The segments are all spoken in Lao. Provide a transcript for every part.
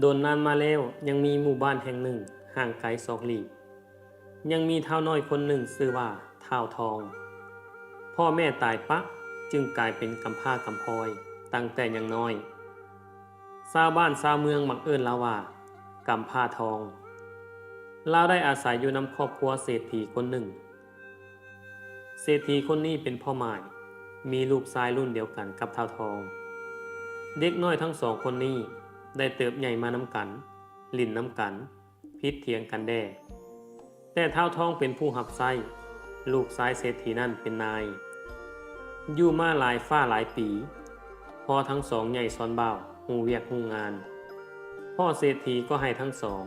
ດົນນານມາແລ້ວ ຍັງມີໝູ່ບ້ານແຫ່ງໜຶ່ງຫ່າງໄກສອກຫຼີກ ຍັງມີທ້າວນ້ອຍຄົນໜຶ່ງຊື່ວ່າທ້າວທອງ. ພໍ່ແມ່ຕາຍປະ ຈຶ່ງກາຍເປັນກຳພ້າກຳພອຍຕັ້ງແຕ່ຍັງນ້ອຍ. ຊາວບ້ານຊາວເມືອງມັກເອີ້ນລາວວ່າ ກຳພ້າທອງ. ລາວໄດ້ອາໄສຢູ່ນຳຄອບຄົວເສດຖີຄົນໜຶ່ງ. ເສດຖີຄົນນີ້ເປັນພໍ່ໝ້າຍ, ມີລູກຊາຍລຸ້ນດຽວກັນກັບທ້າວທອງ. ເດັກນ້ອຍທັງສອງຄົນນີ້ໄດ້ເຕີບໃຫຍ່ມານຳກັນ, ຫຼິ້ນນຳກັນ, ຜິດຖຽງກັນແດ່. ແຕ່ທ້າວທອງເປັນຜູ້ຮັບໃຊ້, ລູກຊາຍເສດຖີນັ້ນເປັນນາຍ. ຢູ່ມາຫຼາຍຟ້າຫຼາຍປີ, ພໍທັງສອງໃຫຍ່ຊອນບ່າວ, ຮູ້ວຽກຮູ້ງານ, ພໍ່ເສດຖີກໍໃຫ້ທັງສອງ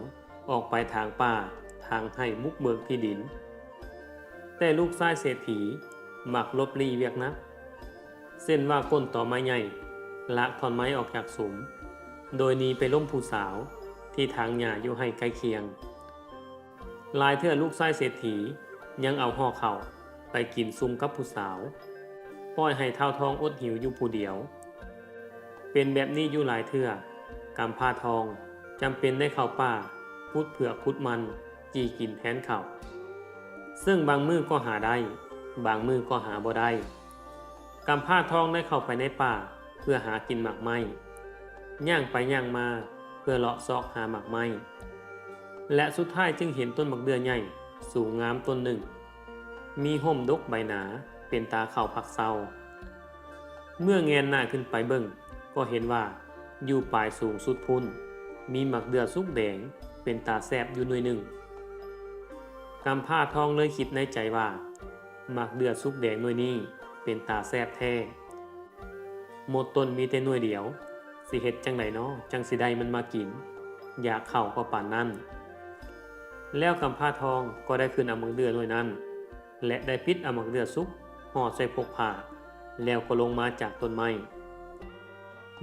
ອອກໄປຖາງປ່າ, ຖາງໄຮ່, ບຸກເບີກທີ່ດິນ. ແຕ່ລູກຊາຍເສດຖີມັກຫຼົບຫຼີ່ວຽກໜັກ, ເຊັ່ນວ່າໂຄ່ນຕໍໄມ້ໃຫຍ່, ລາກທ່ອນໄມ້ອອກຈາກສຸມ, ໂດຍໜີໄປລົມຜູ້ສາວທີ່ຖາງຫຍ້າຢູ່ໄຮ່ໃກ້ຄຽງ. ຫຼາຍເທື່ອລູກຊາຍເສດຖີຍັງເອົາຫໍ່ເຂົ້າໄປກິນຊຸມກັບຜູ້ສາວ, ປ່ອຍໃຫ້ທ້າວທອງອົດຫິວຢູ່ຜູ້ດຽວ. ເປັນແບບນີ້ຢູ່ຫຼາຍເທື່ອ, ກຳພ້າທອງຈຳເປັນໄດ້ເຂົ້າປ່າຂຸດເຜືອກຂຸດມັນຈີ່ກິນແທນເຂົ້າ, ເຊິ່ງບາງມື້ກໍຫາໄດ້, ບາງມື້ກໍຫາບໍ່ໄດ້. ກຳພ້າທອງໄດ້ເຂົ້າໄປໃນປ່າເພື່ອຫາກິນໝາກໄມ້, ຍ່າງໄປຍ່າງມາເພື່ອເລາະຊອກຫາໝາກໄມ້ ແລະ ສຸດທ້າຍຈຶ່ງເຫັນຕົ້ນໝາກເດື່ອໃຫຍ່ສູງງາມຕົ້ນໜຶ່ງ, ມີຮົ່ມດົກໃບໜາເປັນຕາເຂົ້າພັກເຊົາ. ເມື່ອແງນໜ້າຂຶ້ນໄປເບິ່ງ ກໍເຫັນວ່າຢູ່ປາຍສູງສຸດພຸ້ນ ມີໝາກເດື່ອສຸກແດງເປັນຕາແຊບຢູ່ໜ່ວຍໜຶ່ງ. ກຳພ້າທອງເລີຍຄິດໃນໃຈວ່າ ໝາກເດື່ອສຸກແດງໜ່ວຍນີ້ເປັນຕາແຊບແທ້. ໝົດຕົ້ນມີແຕ່ໜ່ວຍດຽວ, ຊິເຮັດຈັ່ງໃດນໍ ຈັ່ງຊິໄດ້ມັນມາກິນ? ຢາກເຂົ້າກໍປານນັ້ນ. ແລ້ວກຳພ້າທອງກໍໄດ້ຂຶ້ນເອົາໝາກເດື່ອໜ່ວຍນັ້ນ ແລະ ໄດ້ປິດເອົາໝາກເດື່ອສຸກຫໍ່ໃສ່ພົກຜ້າ ແລ້ວກໍລົງມາຈາກຕົ້ນໄມ້.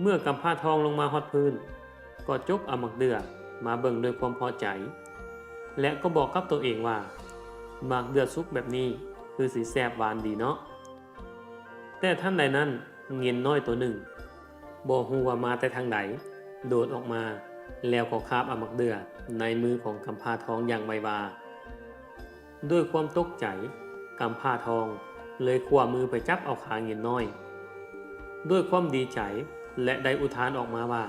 ເມື່ອກຳພ້າທອງລົງມາຮອດພື້ນ ກໍຈົກເອົາໝາກເດື່ອມາເບິ່ງດ້ວຍຄວາມພໍໃຈ ແລະ ກໍບອກກັບໂຕເອງວ່າ ໝາກເດື່ອສຸກແບບນີ້ຄືຊິແຊບຫວານດີເນາະ. ແຕ່ທັນໃດນັ້ນ ເຫງັນນ້ອຍໂຕໜຶ່ງ ບໍ່ຮູ້ວ່າມາແຕ່ທາງໃດ ໂດດອອກມາ ແລ້ວກໍຄາບເອົາໝາກເດື່ອໃນມືຂອງກຳພ້າທອງຢ່າງໄວວາ. ດ້ວຍຄວາມຕົກໃຈ ກຳພ້າທອງເລີຍຂວ້າມືໄປຈັບເອົາຂາເຫງັນນ້ອຍ. ດ້ວຍຄວາມດີໃຈ ແລະ ໄດ້ອຸທານອອກມາວ່າ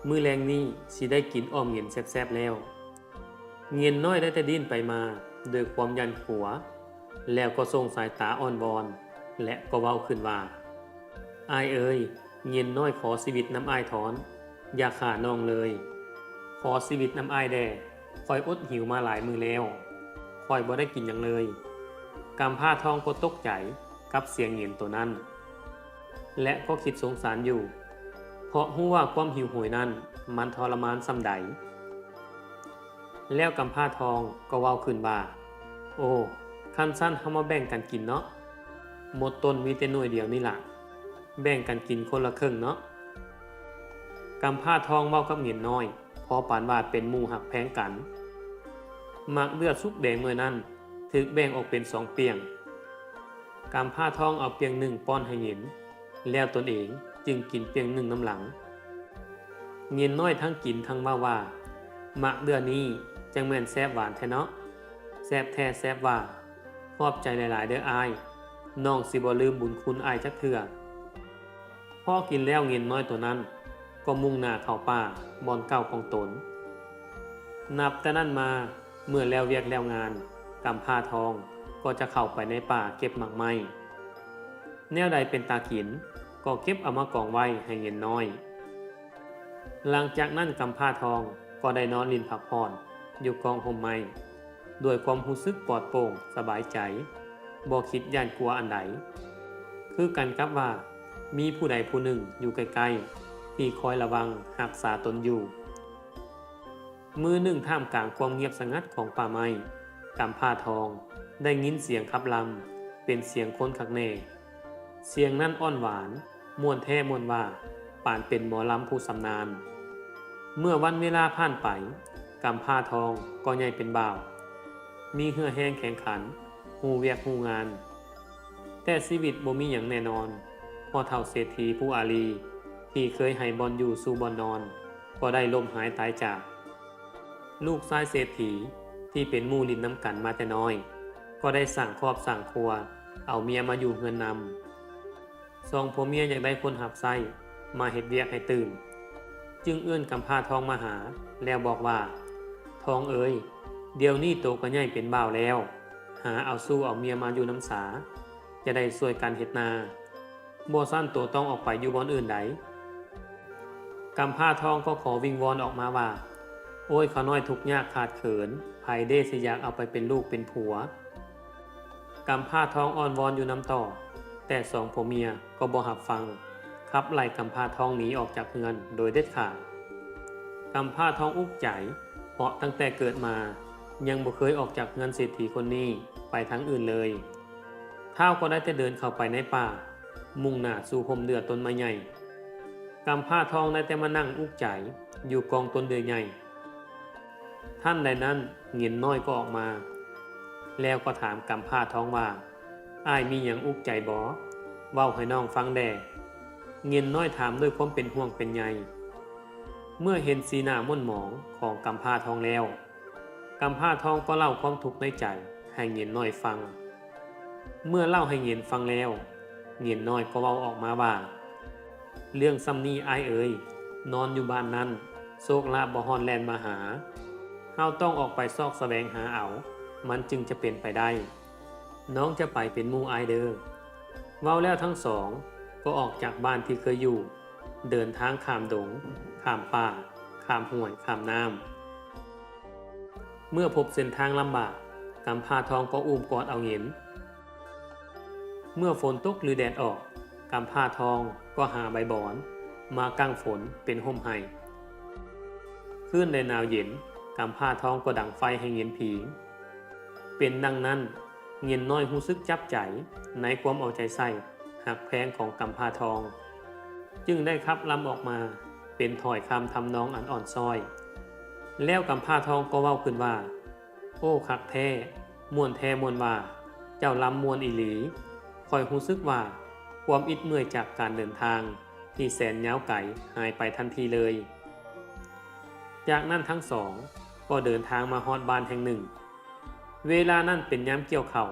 ມື້ແລງນີ້ຊິໄດ້ກິນອ້ອມເຫງັນແຊບໆແລ້ວ. ເຫງັນນ້ອຍໄດ້ແຕ່ດີ້ນໄປມາດ້ວຍຄວາມຢ້ານກົວ ແລ້ວກໍສົ່ງສາຍຕາອ້ອນວອນ ແລະ ກໍເວົ້າຂຶ້ນວ່າ ອ້າຍເອີຍ, ເຫງັນນ້ອຍຂໍຊີວິດນຳອ້າຍທອນ, ຢ່າຂ້ານ້ອງເລີຍ. ຂໍຊີວິດນຳອ້າຍແດ່, ຂ້ອຍອົດຫິວມາຫຼາຍມື້ແລ້ວ, ຂ້ອຍບໍ່ໄດ້ກິນຫຍັງເລີຍ. ກຳພ້າທອງກໍຕົກໃຈກັບສຽງເຫງັນໂຕນັ້ນ ແລະ ກໍຄິດສົງສານຢູ່ ເພາະຮູ້ວ່າຄວາມຫິວໂຫຍນັ້ນມັນທໍລະມານສ່ຳໃດ. ແລ້ວກຳພ້າທອງກໍເວົ້າຂຶ້ນວ່າ ໂອ້, ຄັນຊັ້ນເຮົາມາແບ່ງກັນກິນເນາະ, ໝົດຕົ້ນມີແຕ່ໜ່ວຍດຽວນີ້ລະ, ແບ່ງກັນກິນຄົນລະເຄິ່ງເນາະ. ກຳພ້າທອງເວົ້າກັບເຫງັນນ້ອຍ ພໍປານວ່າເປັນໝູ່ຮັກແພງກັນ. ໝາກເດື່ອສຸກແດງໜ່ວຍນັ້ນຖືກແບ່ງອອກເປັນສອງປ່ຽງ. ກຳພ້າທອງເອົາປ່ຽງໜຶ່ງປ້ອນໃຫ້ເຫງັນ ແລ້ວຕົນເອງຈຶ່ງກິນປ່ຽງໜຶ່ງນຳຫຼັງ. ເຫງັນນ້ອຍທັງກິນທັງເວົ້າວ່າ ໝາກເດື່ອນີ້ຈັ່ງແມ່ນແຊບຫວານແທ້ເນາະ, ແຊບແທ້ແຊບວ່າ. ຂອບໃຈຫຼາຍໆເດີ້ອ້າຍ, ນ້ອງຊິບໍ່ລືມບຸນຄຸນອ້າຍຈັກເທື່ອ. ພໍກິນແລ້ວເຫງັນນ້ອຍໂຕນັ້ນກໍມຸ່ງໜ້າເຂົ້າປ່າບ່ອນເກົ່າຂອງຕົນ. ນັບແຕ່ນັ້ນມາ ເມື່ອແລ້ວວຽກແລ້ວງານ ກຳພ້າທອງກໍຈະເຂົ້າໄປໃນປ່າເກັບໝາກໄມ້. ແນວໃດເປັນຕາກິນກໍເກັບເອົາມາກອງໄວ້ໃຫ້ເຫງັນນ້ອຍ. ຫຼັງຈາກນັ້ນກຳພ້າທອງກໍໄດ້ນອນຫຼິ້ນພັກຜ່ອນຢູ່ກອງຮົ່ມໄມ້ ດ້ວຍຄວາມຮູ້ສຶກປອດໂປ່ງສະບາຍໃຈ, ບໍ່ຄິດຢ້ານກົວອັນໃດ, ຄືກັນກັບວ່າມີຜູ້ໃດຜູ້ໜຶ່ງຢູ່ໃກ້ໆ ທີ່ຄອຍລະວັງຮັກສາຕົນຢູ່. ມື້ໜຶ່ງທ່າມກາງຄວາມງຽບສະຫງັດຂອງປ່າໄມ້, ກຳພ້າທອງໄດ້ຍິນສຽງຂັບລຳເປັນສຽງຄົນຄັກແນ່. ສຽງນັ້ນອ່ອນຫວານ, ມ່ວນແທ້ມ່ວນວ່າ, ປານເປັນໝໍລຳຜູ້ຊຳນານ. ເມື່ອວັນເວລາຜ່ານໄປ, ກຳພ້າທອງກໍໃຫຍ່ເປັນບ່າວ, ມີເຫື່ອແຮງແຂງຂັນ, ຮູ້ວຽກຮູ້ງານ. ແຕ່ຊີວິດບໍ່ມີຫຍັງແນ່ນອນ, ພໍ່ເຖົ້າເສດຖີຜູ້ອາລີທີ່ເຄີຍໃຫ້ບ່ອນຢູ່ສູ່ບ່ອນນອນ, ກໍໄດ້ລົ້ມຫາຍຕາຍຈາກ. ລູກຊາຍເສດຖີທີ່ເປັນໝູ່ຫຼິ້ນນຳກັນມາແຕ່ນ້ອຍ ກໍໄດ້ສ້າງຄອບສ້າງຄົວ ເອົາເມຍມາຢູ່ເຮືອນນຳ. ສອງຜົວເມຍຢາກໄດ້ຄົນຮັບໃຊ້ມາເຮັດວຽກໃຫ້ຕື່ມ ຈຶ່ງເອີ້ນກຳພ້າທອງມາຫາ ແລ້ວບອກວ່າ, ທອງເອີຍ, ດຽວນີ້ໂຕກໍໃຫຍ່ເປັນບ່າວແລ້ວ, ຫາເອົາຊູ້ເອົາເມຍມາຢູ່ນຳສາ, ຈະໄດ້ຊ່ວຍກັນເຮັດນາ. ບໍ່ຊັ້ນໂຕຕ້ອງອອກໄປຢູ່ບ່ອນອື່ນໃດ. ກຳພ້າທອງກໍຂໍວິງວອນອອກມາວ່າ, ໂອ້ຍ ຂ້ານ້ອຍທຸກຍາກຂາດເຂີນ, ໃຜເດຊິຢາກເອົາໄປເປັນລູກເປັນຜົວ. ກຳພ້າທອງອ້ອນວອນຢູ່ນຳຕໍ່, ແຕ່ສອງຜົວເມຍກໍບໍ່ຮັບຟັງ, ຂັບໄລ່ກຳພ້າທອງໜີອອກຈາກເຮືອນໂດຍເດັດຂາດ. ກຳພ້າທອງອຸກໃຈ, ເພາະຕັ້ງແຕ່ເກີດມາ ຍັງບໍ່ເຄີຍອອກຈາກເຮືອນເສດຖີຄົນນີ້ໄປທາງອື່ນເລີຍ. ທ້າວກໍໄດ້ແຕ່ເດີນເຂົ້າໄປໃນປ່າ, ມຸ່ງໜ້າສູ່ຮົ່ມເດື່ອຕົ້ນໄມ້ໃຫຍ່. ກຳພ້າທອງໄດ້ແຕ່ມານັ່ງອຸກໃຈຢູ່ກອງຕົ້ນເດື່ອໃຫຍ່. ທັນໃດນັ້ນ ເຫງັນນ້ອຍກໍອອກມາ, ແລ້ວກໍຖາມກຳພ້າທອງວ່າ, ອ້າຍມີຫຍັງອຸກໃຈບໍ? ເວົ້າໃຫ້ນ້ອງຟັງແດ່. ເຫງັນນ້ອຍຖາມດ້ວຍຄວາມເປັນຫ່ວງເປັນໃຍ. ເມື່ອເຫັນສີໜ້າໝົ່ນໝອງຂອງກຳພ້າທອງແລ້ວ, ກຳພ້າທອງກໍເລົ່າຄວາມທຸກໃນໃຈໃຫ້ເຫງັນນ້ອຍຟັງ. ເມື່ອເລົ່າໃຫ້ເຫງັນຟັງແລ້ວ, ເຫງັນນ້ອຍກໍເວົ້າອອກມາວ່າ, ເລື່ອງສ່ຳນີ້ອ້າຍເອີຍ, ນອນຢູ່ບ້ານນັ້ນ ໂຊກລາບບໍ່ຮ້ອນແລ່ນມາຫາ. ເຮົາຕ້ອງອອກໄປຊອກສະແຫວງຫາເອົາ, ມັນຈຶ່ງຈະເປັນໄປໄດ້. ນ້ອງຈະໄປເປັນໝູ່ອ້າຍເດີ. ເວົ້າແລ້ວທັງສອງກໍອອກຈາກບ້ານທີ່ເຄີຍຢູ່, ເດີນທາງຂ້າມດົງ, ຂ້າມປ່າ, ຂ້າມຫ້ວຍ, ຂ້າມນ້ຳ. ເມື່ອພົບເສັ້ນທາງລຳບາກ, ກຳພ້າທອງກໍອູ້ມກອດເອົາເຫງັນ. ເມື່ອຝົນຕົກຫຼືແດດອອກ, ກຳພ້າທອງກໍຫາໃບບອນມາກັ້ງຝົນເປັນຮົ່ມໃຫ້. ຄືນໃດໜາວເຢັນ, ກຳພ້າທອງກໍດັງໄຟໃຫ້ເຫງັນຜິງ. ເປັນດັ່ງນັ້ນ, ເຫງັນນ້ອຍຮູ້ສຶກຈັບໃຈໃນຄວາມເອົາໃຈໃສ່ຮັກແພງຂອງກຳພ້າທອງ, ຈຶ່ງໄດ້ຂັບລຳອອກມາເປັນຖ້ອຍຄຳທຳນອງອັນອ່ອນຊ້ອຍ. ແລ້ວກຳພ້າທອງກໍເວົ້າຂຶ້ນວ່າ, ໂອ້ ຄັກແທ້, ມ່ວນແທ້ມ່ວນວ່າ, ເຈົ້າລຳມ່ວນອີ່ຫຼີ. ຂ້ອຍຮູ້ສຶກວ່າຄວາມອິດເມື່ອຍຈາກການເດີນທາງທີ່ແສນຍາວໄກຫາຍໄປທັນທີເລີຍ. ຈາກນັ້ນທັງສອງກໍເດີນທາງມາຮອດບ້ານແຫ່ງໜຶ່ງ. ເວລານັ້ນເປັນຍາມກ່ຽວເຂົ້າ,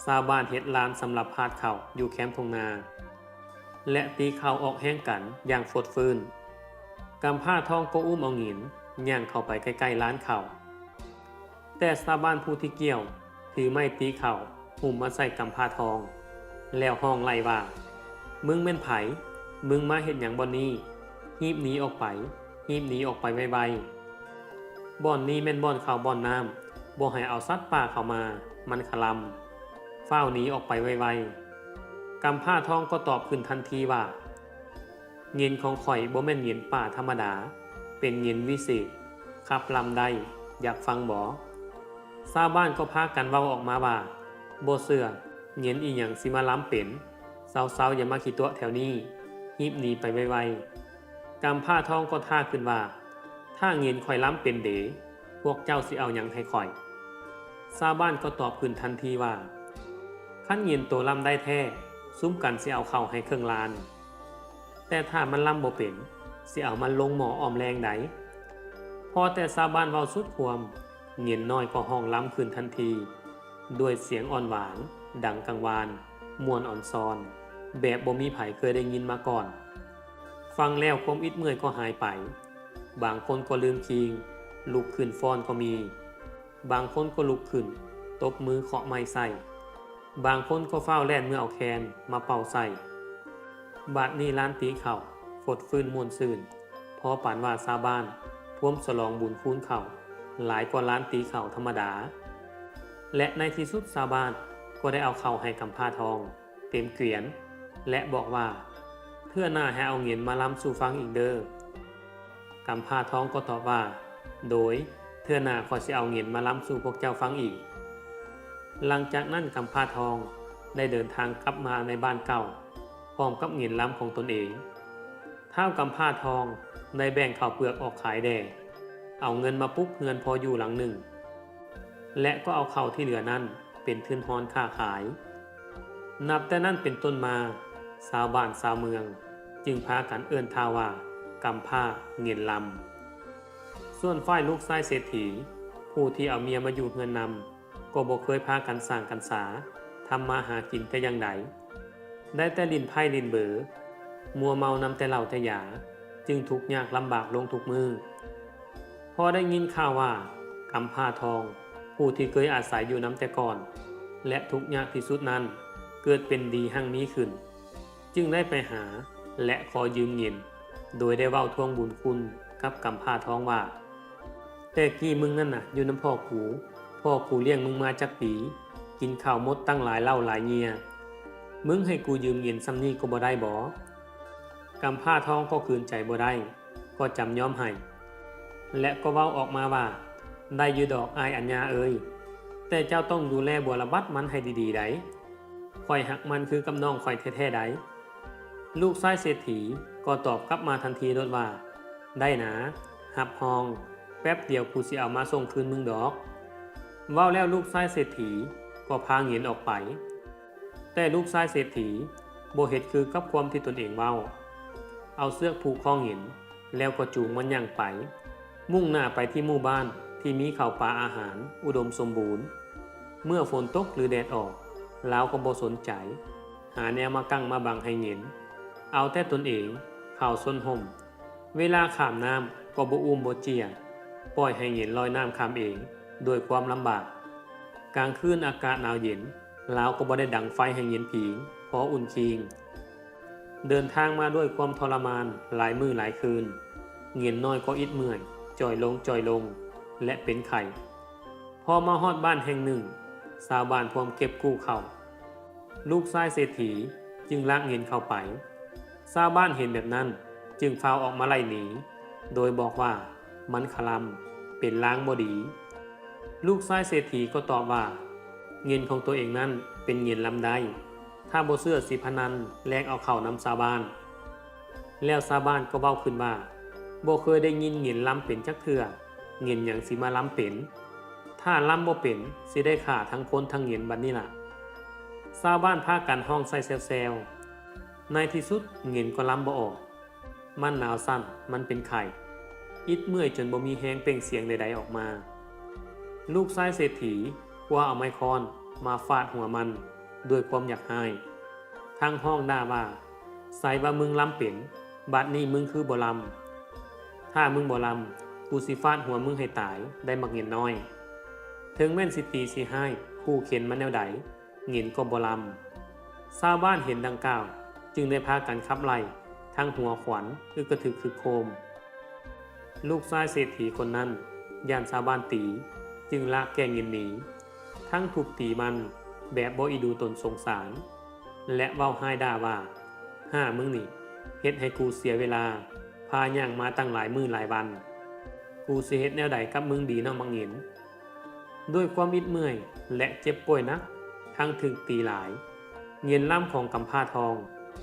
ຊາວບ້ານເຮັດລານສຳລັບພາດເຂົ້າຢູ່ແຄມທົ່ງນາ ແລະ ຕີເຂົ້າອອກແຮງກັນຢ່າງຟົດຟື້ນ. ກຳພ້າທອງກໍອຸ້ມເອົາເຫງັນຍ່າງເຂົ້າໄປໃກ້ໆລານເຂົ້າ. ແຕ່ຊາວບ້ານຜູ້ທີ່ກ່ຽວຖືໄມ້ຕີເຂົ້າຮຸ່ມມາໃສ່ກຳພ້າທອງ ແລ້ວຮ້ອງໄລ່ວ່າ, ມຶງແມ່ນໃຜ? ມຶງມາເຮັດຫຍັງບ່ອນນີ້? ຮີບໜີອອກໄປ, ຮີບໜີອອກໄປໄວໆ. ບ່ອນນີ້ແມ່ນບ່ອນເຂົ້າບ່ອນນ້ຳ, ບໍ່ໃຫ້ເອົາສັດປ່າເຂົ້າມາ, ມັນຄະລຳ. ຟ້າວໜີອອກໄປໄວໆ. ກຳພ້າທອງກໍຕອບຂຶ້ນທັນທີວ່າ, ເຫງັນຂອງຂ້ອຍບໍ່ແມ່ນເຫງັນປ່າທຳມະດາ, ເປັນເຫງັນວິເສດ, ຂັບລຳໄດ້, ຢາກຟັງບໍ? ຊາວບ້ານກໍພາກັນເວົ້າອອກມາວ່າ, ບໍ່ເຊື່ອ, ເຫງັນອີ່ຫຍັງຊິມາລຳເປັນ? ເຊົາໆ ຢ່າມາຂີ້ຕົວະແຖວນີ້, ຮີບໜີໄປໄວໆ. ກຳພ້າທອງກໍທ້າຂຶ້ນວ່າ, ຖ້າເຫງັນຂ້ອຍລຳເປັນເດ, ພວກເຈົ້າຊິເອົາຫຍັງໃຫ້ຂ້ອຍ? ຊາວບ້ານກໍຕອບຂຶ້ນທັນທີວ່າ, ຄັນເຫງັນໂຕລຳໄດ້ແທ້, ຊຸມກັນຊິເອົາເຂົ້າໃຫ້ເຄິ່ງລານ. ແຕ່ຖ້າມັນລຳບໍ່ເປັນ, ຊິເອົາມັນລົງໝໍ້ອ້ອມແລງໃດ. ພໍແຕ່ຊາວບ້ານເວົ້າສຸດຄວາມ, ເຫງັນນ້ອຍກໍຮ້ອງລຳຂຶ້ນທັນທີ ດ້ວຍສຽງອ່ອນຫວານ ດັງກັງວານ, ມ່ວນອອນຊອນ, ແບບບໍ່ມີໃຜເຄີຍໄດ້ຍິນມາກ່ອນ. ຟັງແລ້ວຄວາມອິດເມື່ອຍກໍຫາຍໄປ. ບາງຄົນກໍລືມຄີງ, ລຸກຂຶ້ນຟ້ອນກໍມີ. ບາງຄົນກໍລຸກຂຶ້ນ ຕົບມືເຄາະໄມ້ໃສ່, ບາງຄົນກໍຟ້າວແລ່ນເມືອເອົາແຄນມາເປົ່າໃສ່. ບາດນີ້ລານຕີເຂົ້າຟົດຟື້ນມ່ວນຊື່ນ, ພໍປານວ່າຊາວບ້ານພວມສະຫຼອງບຸນຄູນເຂົ້າຫຼາຍກວ່າລານຕີເຂົ້າທຳມະດາ. ແລະ ໃນທີ່ສຸດຊາວບ້ານກໍໄດ້ເອົາເຂົ້າໃຫ້ກຳພ້າທອງເຕັມກວຽນ ແລະ ບອກວ່າ, ເທື່ອໜ້າໃຫ້ເອົາເຫງັນມາລຳສູ່ຟັງອີກເດີ້. ກຳພ້າທອງກໍຕອບວ່າ, ໂດຍ, ເທື່ອໜ້າຂ້ອຍຊິເອົາເຫງັນມາລຳສູ່ພວກເຈົ້າຟັງອີກ. ຫຼັງຈາກນັ້ນກຳພ້າທອງໄດ້ເດີນທາງກັບມາໃນບ້ານເກົ່າ ພ້ອມກັບເຫງັນລຳຂອງຕົນເອງ. ທ້າວກຳພ້າທອງໄດ້ແບ່ງເຂົ້າເປືອກອອກຂາຍແດ່, ເອົາເງິນມາປຸກເຮືອນພໍຢູ່ຫຼັງໜຶ່ງ ແລະ ກໍເອົາເຂົ້າທີ່ເຫຼືອນັ້ນເປັນທຶນຮອນຄ້າຂາຍ. ນັບແຕ່ນັ້ນເປັນຕົ້ນມາ, ຊາວບ້ານຊາວເມືອງຈຶ່ງພາກັນເອີ້ນທ້າວວ່າ ກຳພ້າເຫງັນລຳ. ສ່ວນຝ່າຍລູກຊາຍເສດຖີ ຜູ້ທີ່ເອົາເມຍມາຢູ່ເຮືອນນຳ ກໍບໍ່ເຄີຍພາກັນສ້າງກັນສາ ທຳມາຫາກິນແຕ່ຢ່າງໃດ, ໄດ້ແຕ່ຫຼິ້ນໄພ້ຫຼິ້ນເບີ ມົວເມົານຳແຕ່ເຫຼົ້າແຕ່ຢາ ຈຶ່ງທຸກຍາກລຳບາກລົງທຸກມື້. ພໍໄດ້ຍິນຂ່າວວ່າ ກຳພ້າທອງ ຜູ້ທີ່ເຄີຍອາໄສຢູ່ນຳແຕ່ກ່ອນ ແລະ ທຸກຍາກທີ່ສຸດນັ້ນ ເກີດເປັນດີຮັ່ງມີຂຶ້ນ, ຈຶ່ງໄດ້ໄປຫາ ແລະ ຂໍຢືມເງິນ ໂດຍໄດ້ເວົ້າທວງບຸນຄຸນກັບກຳພ້າທອງວ່າ, ແຕ່ກີ້ມຶງນັ້ນນະ ຢູ່ນຳພໍ່ກູ, ພໍ່ກູລ້ຽງມຶງມາຈັກປີ, ກິນເຂົ້າໝົດຕັ້ງຫຼາຍເຫຼົ້າຫຼາຍເຫຍື່ອ, ມຶງໃຫ້ກູຢືມເງິນສ່ຳນີ້ກໍບໍ່ໄດ້ບໍ? ກຳພ້າທອງກໍຂືນໃຈບໍ່ໄດ້, ກໍຈຳຍອມໃຫ້ ແລະ ກໍເວົ້າອອກມາວ່າ, ໄດ້ຢູ່ດອກອ້າຍອັນຍາເອີຍ, ແຕ່ເຈົ້າຕ້ອງດູແລບົວລະບັດມັນໃຫ້ດີໆໃດ໋. ຂ້ອຍຮັກມັນຄືກັບນ້ອງຂ້ອຍແທ້ໆໃດ໋. ລູກຊາຍເສດຖີກໍຕອບກັບມາທັນທີໂລດວ່າ, ໄດ້ນາ, ຮັບຮອງ, ແປັບດຽວກູຊິເອົາມາສົ່ງຄືນມຶງດອກ. ເວົ້າແລ້ວລູກຊາຍເສດຖີກໍພາເຫງັນອອກໄປ. ແຕ່ລູກຊາຍເສດຖີບໍ່ເຮັດຄືກັບຄວາມທີ່ຕົນເອງເວົ້າ, ເອົາເຊືອກຜູກຄໍເຫງັນ ແລ້ວກໍຈູງມັນຍ່າງໄປ, ມຸ່ງໜ້າໄປທີ່ໝູ່ບ້ານທີ່ມີເຂົ້າປາອາຫານອຸດົມສົມບູນ. ເມື່ອຝົນຕົກຫຼືແດດອອກ, ລາວກໍບໍ່ສົນໃຈ, ຫາແນວມາກັ້ງມາບັງໃຫ້ເຫງັນ, ເອົາແຕ່ຕົນເອງເຂົ້າຊົນຮົ່ມ. ເວລາຂ້າມນ້ຳກໍບໍ່ອຸ້ມບໍ່ເຈ້ຍ, ປ່ອຍໃຫ້ເຫງັນລອຍນ້ຳຂ້າມເອງດ້ວຍຄວາມລຳບາກ. ກາງຄືນອາກາດໜາວເຢັນ, ລາວກໍບໍ່ໄດ້ດັງໄຟໃຫ້ເຫງັນຜິງພໍອຸ່ນຄີງ. ເດີນທາງມາດ້ວຍຄວາມທໍລະມານຫຼາຍມື້ຫຼາຍຄືນ, ເຫງັນນ້ອຍກໍອິດເມື່ອຍ, ຈ່ອຍລົງ, ຈ່ອຍລົງ ແລະ ເປັນໄຂ້. ພໍມາຮອດບ້ານແຫ່ງໜຶ່ງ, ຊາວບ້ານພວມເກັບກູ້ເຂົ້າ. ລູກຊາຍເສດຖີຈຶ່ງລາກເຫງັນເຂົ້າໄປ. ຊາວບ້ານເຫັນແບບນັ້ນຈຶ່ງຟ້າວອອກມາໄລ່ໜີ, ໂດຍບອກວ່າມັນຄະລຳ, ເປັນລາງບໍ່ດີ. ລູກຊາຍເສດຖີກໍຕອບວ່າ ເຫງັນຂອງຕົວເອງນັ້ນເປັນເຫງັນລຳໄດ້, ຖ້າບໍ່ເຊື່ອຊິພະນັນແລກເອົາເຂົ້ານຳຊາວບ້ານ. ແລ້ວຊາວບ້ານກໍເວົ້າຂຶ້ນວ່າ ບໍ່ເຄີຍໄດ້ຍິນເຫງັນລຳເປັນຈັກເທື່ອ, ເຫງັນຫຍັງຊິມາລຳເປັນ? ຖ້າລຳບໍ່ເປັນ ຊິໄດ້ຂ້າທັງຄົນທັງເຫງັນບັດນີ້ລະ. ຊາວບ້ານພາກັນຮ້ອງໃສ່ແຊວໆ. ໃນທີ່ສຸດເຫງັນກໍລຳບໍ່ອອກ. ມັນໜາວສັ່ນ, ມັນເປັນໄຂ້, ອິດເມື່ອຍຈົນບໍ່ມີແຮງເປັ່ງສຽງໃດໆອອກມາ. ລູກຊາຍເສດຖີຄວ້າເອົາໄມ້ຄ້ອນມາຟາດຫົວມັນດ້ວຍຄວາມຢາກຮ້າຍ, ທັງຮ້ອງດ່າວ່າ, ໃສວ່າມຶງລຳເປັນ, ບັດນີ້ມຶງຄືບໍ່ລຳ? ຖ້າມຶງບໍ່ລຳ, ກູຊິຟາດຫົວມຶງໃຫ້ຕາຍ, ໄດ້ບັກເຫງັນນ້ອຍ. ເຖິງແມ່ນຊິຕີຊິຮ້າຍ, ຂູ່ເຂັນມັນແນວໃດ, ເຫງັນກໍບໍ່ລຳ. ຊາວບ້ານເຫັນດັ່ງກ່າວ ຈຶ່ງໄດ້ພາກັນຂັບໄລ່ ທັງຫົວຂວັນ, ອຶກກະທຶກຄຶກໂຄມ. ລູກຊາຍເສດຖີຄົນນັ້ນຢ້ານຊາວບ້ານຕີ, ຈຶ່ງລາກແກ້ເຫງັນໜີ, ທັງທຸບຕີມັນແບບບໍ່ອີ່ດູຕົນສົງສານ ແລະ ເວົ້າຮ້າຍດ່າວ່າ, ຫ້າມຶງນີ້ ເຮັດໃຫ້ກູເສຍເວລາ ພາຍ່າງມາຕັ້ງຫຼາຍມື້ຫຼາຍວັນ. ກູຊິເຮັດແນວໃດກັບມຶງດີເນາະບັກເຫງັນ? ດ້ວຍຄວາມອິດເມື່ອຍ ແລະ ເຈັບປ່ວຍໜັກ, ທັງຖືກຕີຫຼາຍ, ເຫງັນລຳຂອງກຳພ້າທອງ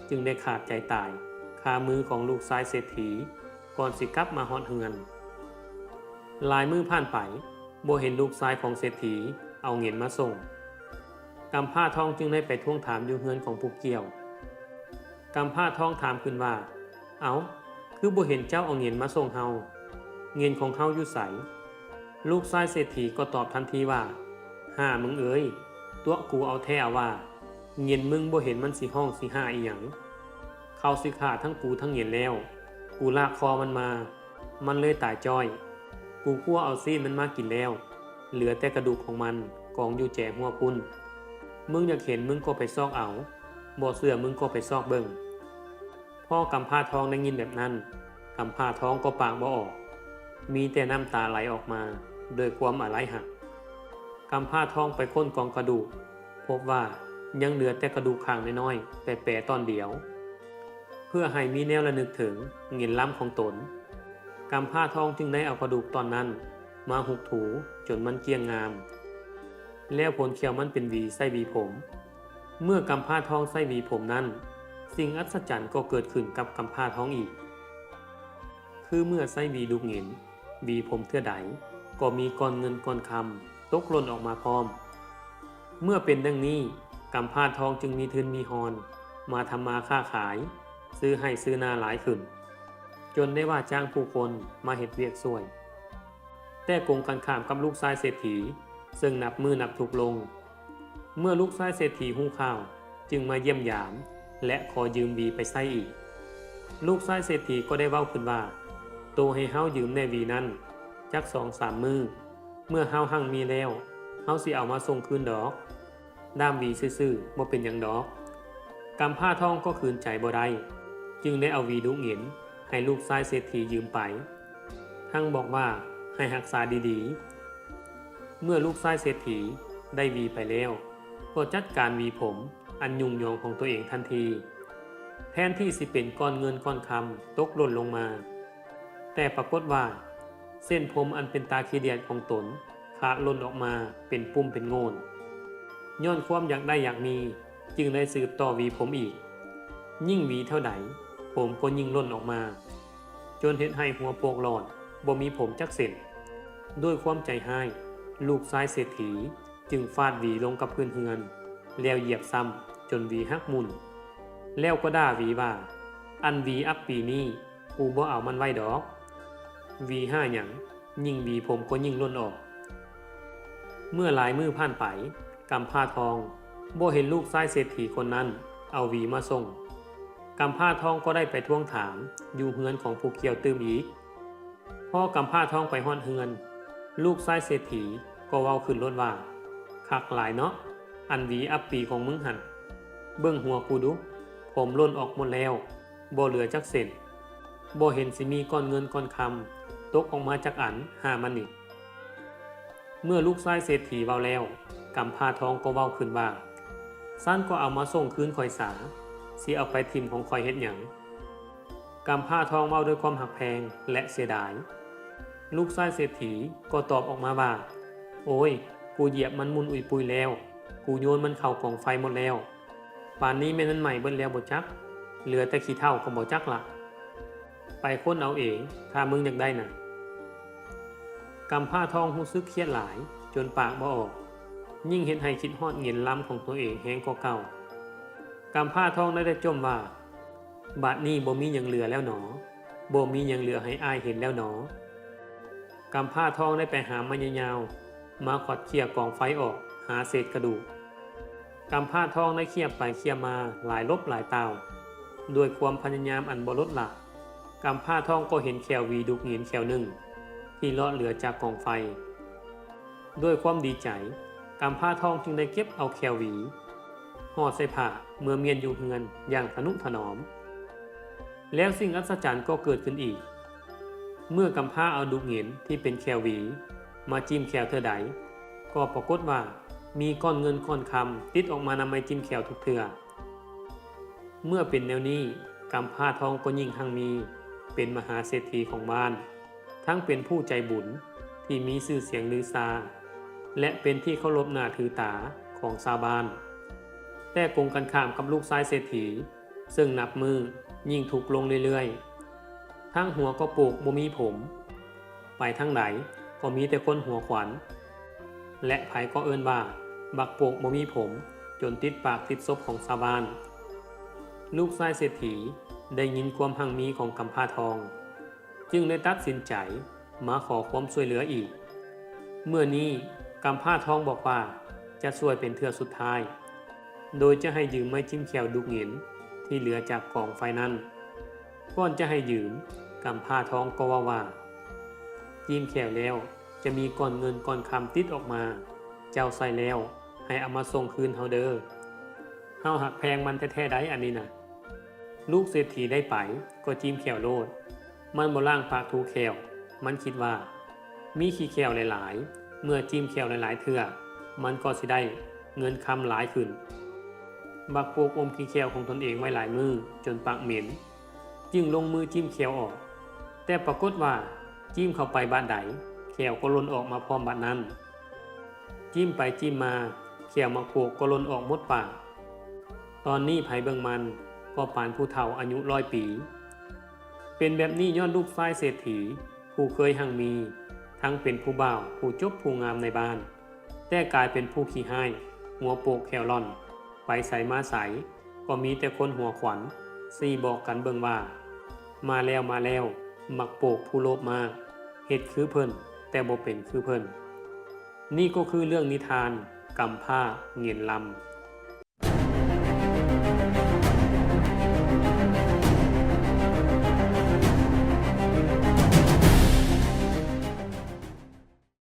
ຈຶ່ງໄດ້ຂາດໃຈຕາຍຄາມືຂອງລູກຊາຍເສດຖີ ກ່ອນຊິກັບມາຮອດເຮືອນ. ຫຼາຍມື້ຜ່ານໄປ, ບໍ່ເຫັນລູກຊາຍຂອງເສດຖີເອົາເຫງັນມາສົ່ງ. ກຳພ້າທອງຈຶ່ງໄດ້ໄປທວງຖາມຢູ່ເຮືອນຂອງຜູ້ກ່ຽວ. ກຳພ້າທອງຖາມຂຶ້ນວ່າ, ເອົ້າ, ຄືບໍ່ເຫັນເຈົ້າເອົາເຫງັນມາສົ່ງເຮົາ? ເຫງັນຂອງເຮົາຢູ່ໃສ? ລູກຊາຍເສດຖີກໍຕອບທັນທີວ່າ, ຫ້າມຶງເອີຍ, ຕົວະກູເອົາແທ້ເອົາວ່າ, ເຫງັນມຶງບໍ່ເຫັນມັນຊິຮ້ອງຊິຫ້າອີ່ຫຍັງ. ເຂົາຊິຂ້າທັງກູທັງເຫງັນແລ້ວ, ກູລາກຄໍມັນມາ, ມັນເລີຍຕາຍຈ້ອຍ. ກູຂົ້ວເອົາຊີ້ນມັນມາກິນແລ້ວ, ເຫຼືອແຕ່ກະດູກຂອງມັນກອງຢູ່ແຈຫົວພຸ້ນ. ມຶງຢາກເຫັນມຶງກໍໄປຊອກເອົາ, ບໍ່ເຊື່ອມຶງກໍໄປຊອກເບິ່ງ. ພໍກຳພ້າທອງໄດ້ຍິນແບບນັ້ນ, ກຳພ້າທອງກໍປາກບໍ່ອອກ, ມີແຕ່ນ້ຳຕາໄຫຼອອກມາດ້ວຍຄວາມອາໄລຮັກ. ກຳພ້າທອງໄປຄົ້ນກອງກະດູກ, ພົບວ່າຍັງເຫຼືອແຕ່ກະດູກຂ້າງນ້ອຍໆ ແປໆ ຕອນດຽວ. ເພື່ອໃຫ້ມີແນວລະນຶກເຖິງເຫງັນລຳຂອງຕົນ, ກຳພ້າທອງຈຶ່ງໄດ້ເອົາກະດູກຕອນນັ້ນມາຫຸກຖູຈົນມັນກ້ຽງງາມ, ແລ້ວໂພນຂ້ຽວມັນເປັນຫວີໃສ່ຫວີຜົມ. ເມື່ອກຳພ້າທອງໃສ່ຫວີຜົມນັ້ນ, ສິ່ງອັດສະຈັນກໍເກີດຂຶ້ນກັບກຳພ້າທອງອີກ. ຄືເມື່ອໃຊ້ຫວີດູກເຫງັນ, ຫວີຜົມເທື່ອໃດ ກໍມີກ້ອນເງິນກ້ອນຄຳຕົກຫຼົ່ນອອກມາພ້ອມ. ເມື່ອເປັນດັ່ງນີ້, ກຳພ້າທອງຈຶ່ງມີທຶນມີຮອນມາທຳມາຄ້າຂາຍ, ຊື້ໄຮ່ຊື້ນາຫຼາຍຂຶ້ນ, ຈົນໄດ້ວ່າຈ້າງຜູ້ຄົນມາເຮັດວຽກຊ່ວຍ. ແຕ່ກົງກັນຂ້າມກັບລູກຊາຍເສດຖີ ເຊິ່ງນັບມື້ນັບທຸກລົງ. ເມື່ອລູກຊາຍເສດຖີຮູ້ຂ່າວ ຈຶ່ງມາຢ້ຽມຢາມ ແລະ ຂໍຢືມຫວີໄປໃຊ້ອີກ. ລູກຊາຍເສດຖີກໍໄດ້ເວົ້າຂຶ້ນວ່າ, ໂຕໃຫ້ເຮົາຢືມແດ່ຫວີນັ້ນ ຈັກສອງສາມມື້, ເມື່ອເຮົາຮັ່ງມີແລ້ວ ເຮົາຊິເອົາມາສົ່ງຄືນດອກ. ດ້າມຫວີຊື່ໆ ບໍ່ເປັນຫຍັງດອກ. ກຳພ້າທອງກໍຂືນໃຈບໍ່ໄດ້ ຈຶ່ງໄດ້ເອົາຫວີດຸກຫງິນໃຫ້ລູກຊາຍເສດຖີຢືມໄປ, ທັງບອກວ່າໃຫ້ຮັກສາດີໆ. ເມື່ອລູກຊາຍເສດຖີໄດ້ຫວີໄປແລ້ວ ກໍຈັດການຫວີຜົມອັນຫຍຸ້ງຫຍອງຂອງຕົວເອງທັນທີ. ແທນທີ່ຊິເປັນກ້ອນເງິນກ້ອນຄຳຕົກຫຼົ່ນລົງມາ, ແຕ່ປາກົດວ່າ ເສັ້ນຜົມອັນເປັນຕາຂີ້ດຽດຂອງຕົນຂາດຫຼົ່ນອອກມາເປັນປຸ່ມເປັນໂງ່ນ. ຍ້ອນຄວາມຢາກໄດ້ຢາກມີ ຈຶ່ງໄດ້ສືບຕໍ່ຫວີຜົມອີກ. ຍິ່ງຫວີເທົ່າໃດ ຜົມກໍຍິ່ງຫຼົ່ນອອກມາ, ຈົນເຮັດໃຫ້ຫົວໂປກຫຼອດ ບໍ່ມີຜົມຈັກເສັ້ນ. ດ້ວຍຄວາມໃຈຮ້າຍ, ລູກຊາຍເສດຖີຈຶ່ງຟາດຫວີລົງກັບພື້ນເຮືອນ ແລ້ວຢຽບຊ້ຳຈົນຫວີຫັກໝຸ່ນ, ແລ້ວກໍດ່າຫວີວ່າ, ອັນຫວີອັບປີນີ້ ກູບໍ່ເອົາມັນໄວ້ດອກ. ຫວີຫາຫຍັງ, ຍິ່ງຫວີຜົມກໍຍິ່ງຫຼົ່ນອອກ. ເມື່ອຫຼາຍມື້ຜ່ານໄປ, ກຳພ້າທອງບໍ່ເຫັນລູກຊາຍເສດຖີຄົນນັ້ນເອົາຫວີມາສົ່ງ. ກຳພ້າທອງກໍໄດ້ໄປທວງຖາມຢູ່ເຮືອນຂອງຜູ້ກ່ຽວຕື່ມອີກ. ພໍກຳພ້າທອງໄປຮອດເຮືອນ, ລູກຊາຍເສດຖີກໍເວົ້າຂຶ້ນໂລດວ່າ, ຄັກຫຼາຍເນາະ, ອັນຫວີອັບປີຂອງມຶງຫັ້ນ. ເບິ່ງຫົວກູດູ, ຜົມຫຼົ່ນອອກໝົດແລ້ວ, ບໍ່ເຫຼືອຈັກເສັ້ນ. ບໍ່ເຫັນຊິມີກ້ອນເງິນກ້ອນຄຳຕົກອອກມາຈັກອັນຫາມັນນີ້. ເມື່ອລູກຊາຍເສດຖີເວົ້າແລ້ວ, ກຳພ້າທອງກໍເວົ້າຂຶ້ນວ່າ, ຊັ້ນກໍເອົາມາສົ່ງຄືນຂ້ອຍສາ, ຊິເອົາໄປຖິ້ມຂອງຂ້ອຍເຮັດຫຍັງ? ກຳພ້າທອງເວົ້າດ້ວຍຄວາມຮັກແພງ ແລະ ເສຍດາຍ. ລູກຊາຍເສດຖີກໍຕອບອອກມາວ່າ, ໂອ້ຍ, ກູຢຽບມັນໝຸ່ນອຸຍປຸຍແລ້ວ, ກູໂຍນມັນເຂົ້າກອງໄຟໝົດແລ້ວ. ປານນີ້ແມ່ນມັນໄໝ້ເບິດແລ້ວບໍ່ຈັກ, ເຫຼືອແຕ່ຂີ້ເຖົ້າກໍບໍ່ຈັກລະ. ໄປຄົ້ນເອົາເອງ, ຖ້າມຶງຢາກໄດ້ນະ. ກຳພ້າທອງຮູ້ສຶກຄຽດຫຼາຍ ຈົນປາກບໍ່ອອກ, ຍິ່ງເຮັດໃຫ້ຄິດຮອດເຫງັນລຳຂອງຕົວເອງແຮງກວ່າເກົ່າ. ກຳພ້າທອງໄດ້ແຕ່ຈົ່ມວ່າ, ບາດນີ້ບໍ່ມີຫຍັງເຫຼືອແລ້ວໜໍ, ບໍ່ມີຫຍັງເຫຼືອໃຫ້ອ້າຍເຫັນແລ້ວໜໍ. ກຳພ້າທອງໄດ້ໄປຫາໄມ້ຍາວໆ ມາຂວັດເຂ້ຍກອງໄຟອອກ ຫາເສດກະດູກ. ກຳພ້າທອງໄດ້ເຂ້ຍໄປເຂ້ຍມາຫຼາຍລົບຫຼາຍຕ່າວ, ດ້ວຍຄວາມພະຍາຍາມອັນບໍ່ລົດລະ, ກຳພ້າທອງກໍເຫັນແຂ້ວຫວີດຸກຫງິນແຂ້ວໜຶ່ງ ທີ່ເລາະເຫຼືອຈາກກອງໄຟ. ດ້ວຍຄວາມດີໃຈ, ກຳພ້າທອງຈຶ່ງໄດ້ເກັບເອົາແຂ້ວຫວີ ຫໍ່ໃສ່ຜ້າເມືອມ້ຽນຢູ່ເຮືອນຢ່າງທະນຸຖະໜອມ. ແລ້ວສິ່ງອັດສະຈັນກໍເກີດຂຶ້ນອີກ. ເມື່ອກຳພ້າເອົາດຸກຫງິນທີ່ເປັນແຂ້ວຫວີມາຈິ້ມແຂ້ວເທື່ອໃດ, ກໍປາກົດວ່າມີກ້ອນເງິນກ້ອນຄຳຕິດອອກມານຳໄມ້ຈິ້ມແຂ້ວທຸກເທື່ອ. ເມື່ອເປັນແນວນີ້, ກຳພ້າທອງກໍຍິ່ງຮັ່ງມີ, ເປັນມະຫາເສດຖີຂອງບ້ານ, ທັງເປັນຜູ້ໃຈບຸນທີ່ມີຊື່ສຽງລືຊາ ແລະ ເປັນທີ່ເຄົາລົບໜ້າຖືຕາຂອງຊາວບ້ານ. ແຕ່ກົງກັນຂ້າມກັບລູກຊາຍເສດຖີ, ເຊິ່ງນັບມື້ຍິ່ງທຸກລົງເລື້ອຍໆ. ທັງຫົວກໍໂປກບໍ່ມີຜົມ, ໄປທາງໃດກໍມີແຕ່ຄົນຫົວຂວັນ ແລະ ໃຜກໍເອີ້ນວ່າບັກໂປກບໍ່ມີຜົມ ຈົນຕິດປາກຕິດສົບຂອງຊາວບ້ານ. ລູກຊາຍເສດຖີໄດ້ຍິນຄວາມຮັ່ງມີຂອງກຳພ້າທອງ, ຈຶ່ງໄດ້ຕັດສິນໃຈມາຂໍຄວາມຊ່ວຍເຫຼືອອີກ. ເມື່ອນີ້ກຳພ້າທອງບອກວ່າຈະຊ່ວຍເປັນເທື່ອສຸດທ້າຍ, ໂດຍຈະໃຫ້ຢືມໄມ້ຈິ້ມແຂ້ວດຸກຫງິນທີ່ເຫຼືອຈາກກອງໄຟນັ້ນ. ກ່ອນຈະໃຫ້ຢືມ, ກຳພ້າທອງກໍເວົ້າວ່າ, ຈິ້ມແຂ້ວແລ້ວຈະມີກ້ອນເງິນກ້ອນຄຳຕິດອອກມາ, ເຈົ້າໃຊ້ແລ້ວໃຫ້ເອົາມາສົ່ງຄືນເຮົາເດີ້. ເຮົາຮັກແພງມັນແທ້ໆໃດ໋ອັນນີ້ນະ. ລູກເສດຖີໄດ້ໄປກໍຈິ້ມແຂ້ວໂລດ. ມັນບໍ່ລ້າງປາກຖູແຂ້ວ, ມັນຄິດວ່າ ມີຂີ້ແຂ້ວຫຼາຍໆ, ເມື່ອຈິ້ມແຂ້ວຫຼາຍໆເທື່ອ, ມັນກໍຊິໄດ້ເງິນຄຳຫຼາຍຂຶ້ນ. ບັກໂປກອົມຂີ້ແຂ້ວຂອງຕົນເອງໄວ້ຫຼາຍມື້ຈົນປາກເໝັນ, ຈຶ່ງລົງມືຈິ້ມແຂ້ວອອກ. ແຕ່ປາກົດວ່າ, ຈິ້ມເຂົ້າໄປບາດໃດ, ແຂ້ວຍກໍຫຼົ່ນອອກມາພ້ອມບາດນັ້ນ. ຈິ້ມໄປຈິ້ມມາ, ແຂ້ວບັກໂປກກໍຫຼົ່ນອອກໝົດປາກ. ຕອນນີ້ໃຜເບິ່ງມັນກໍປານຜູ້ເຖົ້າອາຍຸຮ້ອຍປີ. ເປັນແບບນີ້ຍ້ອນລູກຊາຍເສດຖີຜູ້ເຄີຍຮັ່ງມີ, ທັງເປັນຜູ້ບ່າວຜູ້ຈົບຜູ້ງາມໃນບ້ານ, ແຕ່ກາຍເປັນຜູ້ຂີ້ຮ້າຍ, ຫົວໂປກແຂ້ວລ່ອນ, ໄປໃສມາໃສກໍມີແຕ່ຄົນຫົວຂວັນຊີ້ບອກກັນເບິ່ງວ່າ, ມາແລ້ວ, ມາແລ້ວ, ບັກໂປກຜູ້ໂລບມາກ, ເຮັດຄືເພິ່ນ, ແຕ່ບໍ່ເປັນຄືເພິ່ນ. ນີ້ກໍຄືເລື່ອງນິທານກຳພ້າເຫງັນລຳ.